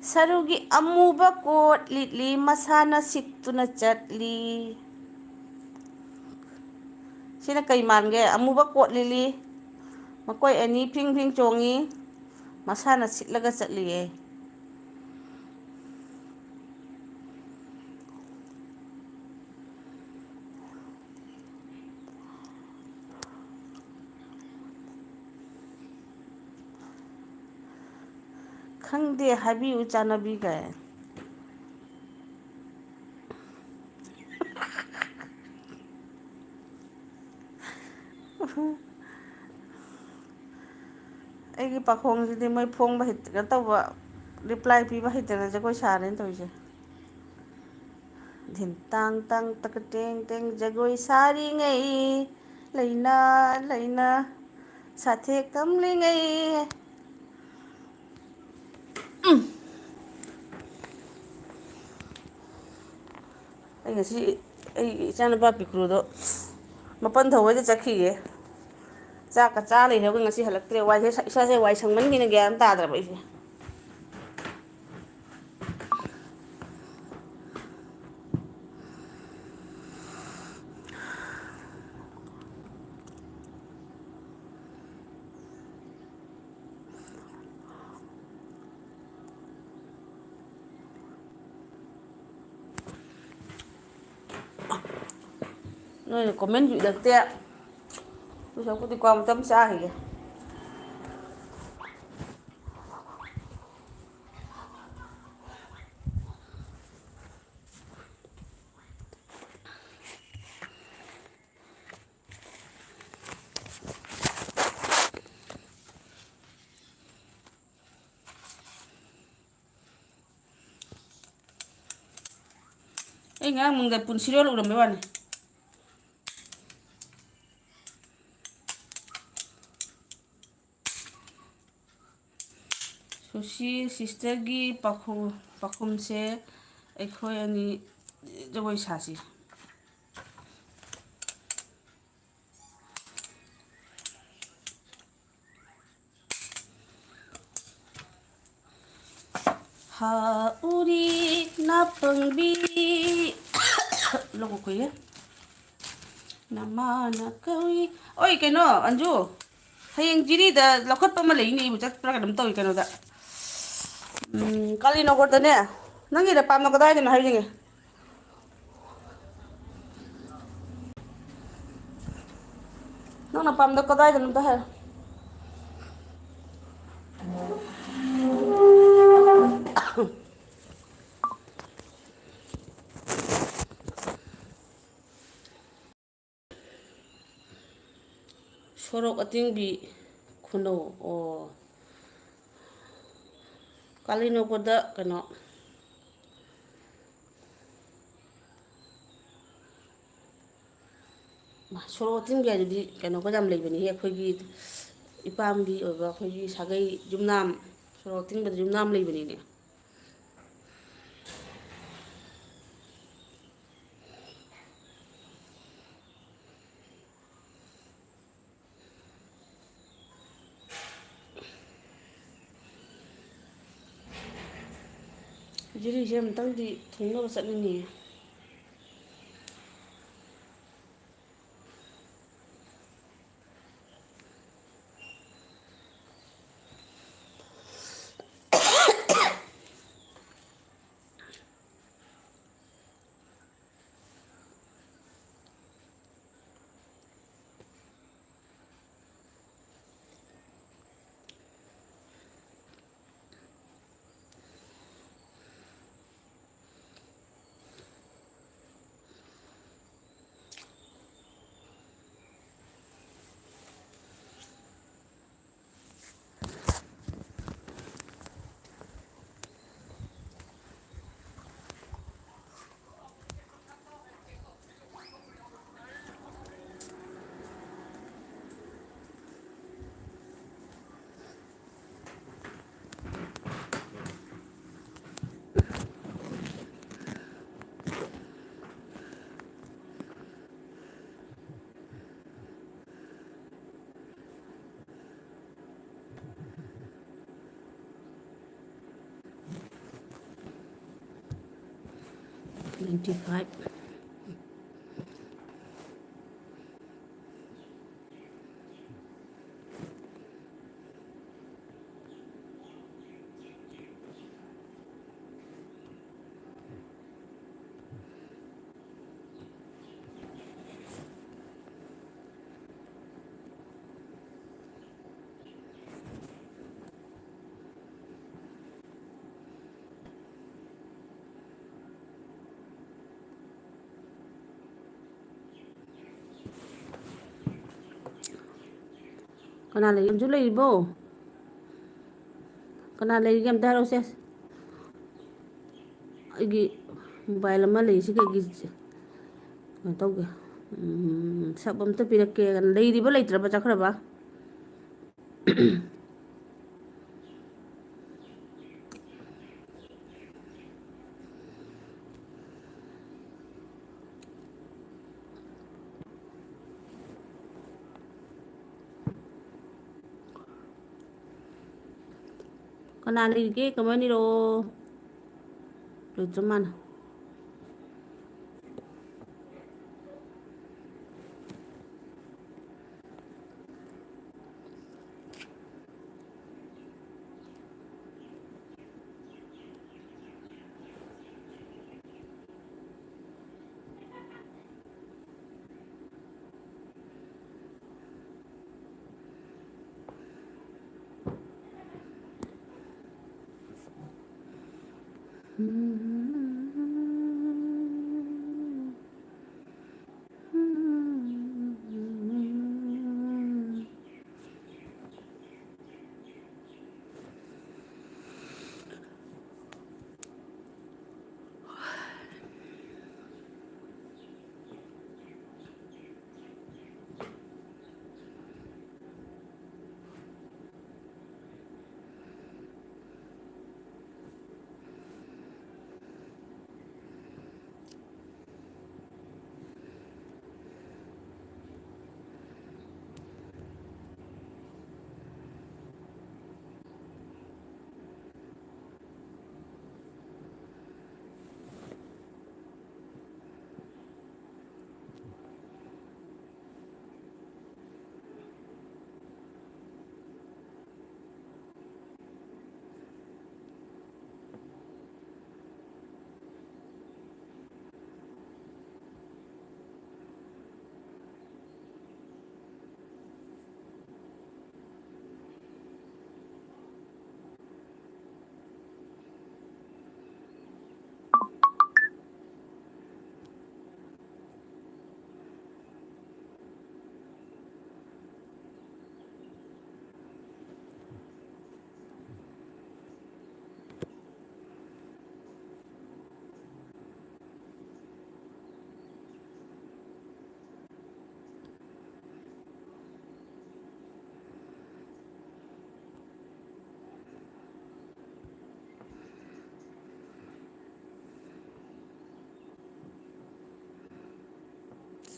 ꯁꯔꯨꯒꯤ ꯑꯃꯨꯕ ꯀꯣꯠ ꯂꯤꯠꯂꯤ, ꯃꯁꯥꯅ ꯁꯤꯠꯇꯨꯅ ꯆꯠꯂꯤ"꯫ ꯁꯤꯅ ꯀꯩ ꯃꯥꯟꯒꯦ? ꯑꯃꯨꯕ ꯀꯣꯠ ꯂꯤꯠꯂꯤ, ꯃꯀꯣꯏ ꯑꯅꯤ ꯐ꯭ꯔꯤꯡ ꯐ꯭ꯔꯤꯡ ꯆꯣꯡꯉꯤ, ꯃꯁꯥꯅ ꯁꯤꯠꯂꯒ ꯆꯠꯂꯤꯌꯦ꯫ ꯈꯪꯗꯦ ꯍꯥꯏꯕꯤꯌꯨ ꯆꯥꯟꯅꯕꯤꯒꯥꯏ꯫ ꯑꯩꯒꯤ ꯄꯥꯈꯣꯡꯁꯤꯗꯤ ꯃꯣꯏ ꯐꯣꯡꯕ ꯍꯩꯇ-, ꯀꯩꯅꯣ ꯇꯧꯕ, ꯔꯤꯄ꯭ꯂꯥꯏ ꯄꯤꯕ ꯍꯩꯇꯅ ꯖꯒꯣꯏ ꯁꯥꯔꯦꯅ ꯇꯧꯔꯤꯁꯦ꯫ ꯙꯤꯟ ꯇꯥꯡ ꯇꯥꯡ ꯇꯛꯀ ꯇꯦꯡ ꯇꯦꯡ ꯖꯒꯣꯏ ꯁꯥꯔꯤꯉꯩ, ꯂꯩꯅ ꯂꯩꯅ ꯁꯥꯊꯦꯛ ꯀꯝꯂꯤꯉꯩ꯫ ꯑꯩ ꯉꯁꯤ ꯑꯩ ꯏꯆꯥꯅꯨꯄꯥ ꯄꯤꯀ꯭ꯔꯨꯗꯣ ꯃꯄꯟ ꯊꯧꯕꯩꯗ ꯆꯠꯈꯤꯌꯦ꯫ ꯆꯥꯛꯀ ꯆꯥ ꯂꯩꯈ꯭ꯔꯒ ꯉꯁꯤ ꯍꯜꯂꯛꯇ꯭ꯔꯦ꯫ ꯋꯥꯏꯁꯦ ꯏꯁꯥꯁꯦ ꯋꯥꯏ ꯁꯪꯃꯟꯒꯤꯅ ꯒ꯭ꯌꯥꯟ ꯑꯃ ꯇꯥꯗ꯭ꯔꯕ ꯑꯩꯁꯦ꯫ ꯅꯣꯏꯅ ꯀꯣꯃꯦꯟꯁꯨ ꯏꯔꯛꯇꯦ꯫ ꯑꯗꯨ ꯁꯔꯨꯛꯄꯨꯗꯤ ꯀ꯭ꯋꯥ ꯃꯇꯝ ꯆꯥꯈꯤꯒꯦ꯫ ꯑꯩ ꯉꯔꯥꯡ ꯃꯪꯗ ꯄꯨꯟꯁꯤꯔꯣꯜ ꯎꯔꯝꯕꯩ ꯋꯥꯅꯤ꯫ ꯁꯣꯁꯤ ꯁꯤꯁꯇꯔꯒꯤ ꯄꯥꯈꯨ-, ꯄꯥꯈꯨꯝꯁꯦ ꯑꯩꯈꯣꯏ ꯑꯅꯤ ꯖꯒꯣꯏ ꯁꯥꯁꯤ꯫ ꯍꯥ ꯎꯔꯤꯛ ꯅꯥꯄꯪꯕꯤ꯫ ꯂꯧꯕ ꯀꯨꯏꯔꯦ꯫ ꯅꯃꯥꯅ ꯀꯧꯏ꯫ ꯑꯣꯏ, ꯀꯩꯅꯣ, ꯑꯟꯖꯨ, ꯍꯌꯦꯡ ꯖꯤꯔꯤꯗ ꯂꯧꯈꯠꯄ ꯑꯃ ꯂꯩꯅꯦ, ꯑꯩꯕꯨ ꯆꯠꯄ꯭ꯔꯥ ꯀꯩꯅꯣꯝ ꯇꯧꯏ ꯀꯩꯅꯣꯗ꯫ ꯎꯝ, ꯀꯥꯂꯤꯅꯣꯒꯔꯗꯅꯦ꯫ ꯅꯪꯒꯤꯗ ꯄꯥꯝꯅ ꯀꯗꯥꯏꯗꯅꯣ ꯍꯥꯏꯕꯤꯒꯦ꯫ ꯅꯪꯅ ꯄꯥꯝꯗ ꯀꯗꯥꯏꯗꯅꯣ ꯑꯝꯇ ꯍꯥꯏꯔꯣ꯫ ꯁꯣꯔꯣꯛ ꯑꯇꯤꯡꯕꯤ ꯈꯨꯅꯧ꯫ ꯑꯣ, ꯀꯥꯂꯤꯅꯣꯒꯣꯗ ꯀꯩꯅꯣ, ꯁꯣꯔꯣꯛ ꯑꯇꯤꯡꯕꯤ ꯍꯥꯏꯗꯨꯗꯤ ꯀꯩꯅꯣꯒ ꯌꯥꯝ ꯂꯩꯕꯅꯤꯍꯦ, ꯑꯩꯈꯣꯏꯒꯤ ꯏꯄꯥꯝꯒꯤ ꯑꯣꯏꯕ ꯑꯩꯈꯣꯏꯒꯤ ꯁꯥꯒꯩ ꯌꯨꯝꯅꯥꯝ, ꯁꯣꯔꯣꯛ ꯑꯇꯤꯡꯕꯗ ꯌꯨꯝꯅꯥꯝ ꯂꯩꯕꯅꯤꯅꯦ꯫ ꯈꯦꯆ꯭ꯔꯤꯁꯦ ꯑꯃꯨꯛꯇꯪꯗꯤ ꯊꯣꯡꯅꯕ ꯆꯠꯅꯤꯡꯉꯤꯌꯦ꯫ Twenty five. ꯀꯅꯥ ꯂꯩ? ꯌꯥꯝꯁꯨ ꯂꯩꯔꯤꯕꯣ? ꯀꯅꯥ ꯂꯩꯔꯤꯒꯦ ꯑꯝꯇ ꯍꯥꯏꯔꯛꯎꯁꯦ꯫ ꯑꯩꯒꯤ mobile ꯑꯃ ꯂꯩꯔꯤꯁꯤ ꯀꯩꯒꯤ ꯀꯩꯅꯣ ꯇꯧꯒꯦ? ꯎꯝ, ꯁꯛ ꯑꯝꯇ ꯄꯤꯔꯛꯀꯦ꯫ ꯂꯩꯔꯤꯕ ꯂꯩꯇ꯭ꯔꯕ ꯆꯠꯈ꯭ꯔꯕ? ꯀꯅꯥ ꯂꯩꯔꯤꯒꯦ? Comment ꯏꯔꯛꯑꯣ꯫ ꯂꯣꯏ ꯆꯞ ꯃꯥꯟꯅꯩ꯫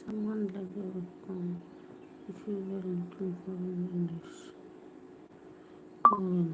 Someone like you would come if you were looking for an English. Oh, no.